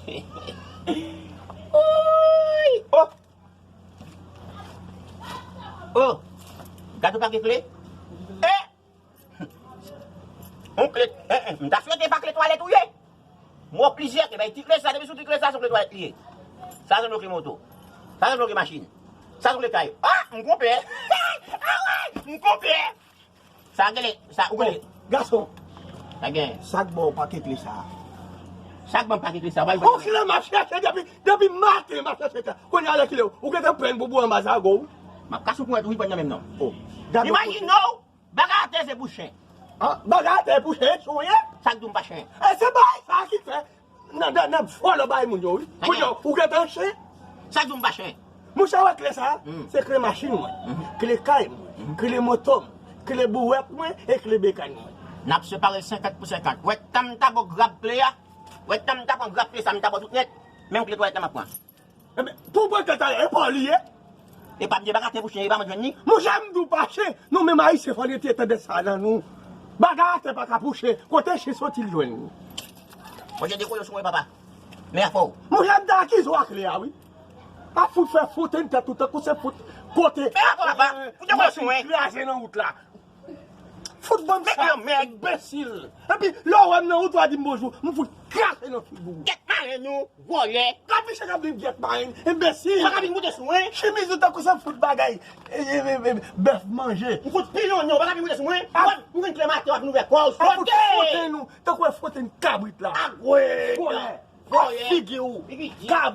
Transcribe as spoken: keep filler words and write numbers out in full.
Oy! Oh! Oh! Gade pa gen kle? Eh! On kle, eh, eh, m ta swete pa kle twalèt ou ye. M wè plizyè kle, bay ti kle sa, depi sou ti kle sa, se kle twalèt li ye. Sa se kle moto. Sa se kle machin. Sa se kle kay. Ah, m konpè. Ah wè, m konpè. Sa gele, sa ou gele. Gason. Sa gen. Sa k ba w pake kle sa? Sa k ban m pake kle sa? Ou kle m ap chèche depi, depi maten m ap chèche sa. Kounye a lè kile ou gentan pran boubo anba zago w. M ap kase w pou wè tou, wi, pran nan menm non. Oh. Imajine w. Bagay atè se pou chen. Ah, bagay atè pou chen, chen w ye? Sa k di w m pa chen? E se bagay sa ki fè nan, nan, nan vòlò bay moun yo, wi. Kounye a, ou gentan chen? Sa k di w m pa chen? Mouche, wè kle sa? Hmm. Se kle machin mwen, mhm, kle kay mwen, mhm, kle moto m, kle bouwèt mwen e kle bekàn mwen. N ap separe senkant pou senkant. Wè tan m ta ba w grab kle a, wè tan m ta pran grab kle sa, m ta ba w tout nèt, menm kle twalèt la m ap pran. Enben, pou mwen tèt a, e pa w li ye? E pa m di bagay atè pou chen, e pa mwen jwenn li? Monchè, m di w pa chen. Nou menm Ayisyen, fò n retire tandans sa nan nou. Bagay atè pa ka pou chen. Kote chen soti l jwenn li? Monchè, dekoule sou mwen, papa. Men afè w. Monchè, m ta akize w ak kle a, wi. A fout fè fout, en tèt ou tankou se fout. Kote? Men afè w, papa. Ou dekoule sou mwen. Machin kraze nan wout la. Fout banm sa, enbesil. Epi, lè w wè m nan wout, w a di m bonjou. M fout krache nan figi w. Gèt maren nou, vòlè. Kapiche k ap vin gèt maren, enbesil. Ou pa ka vin moute sou mwen. Chimiz ou tankou se fout bagay, e, e, e, e, bèf manje. M fout pilon non, ou pa ka vin moute sou mwen. Ah. Ou vin kle maten, w ap vin ouvè kò w. Ah, fout fwote nou, tankou w fwote n kabrit la. Agwe. Vòlè. Vòlè. Figi w. Figi di. Kab.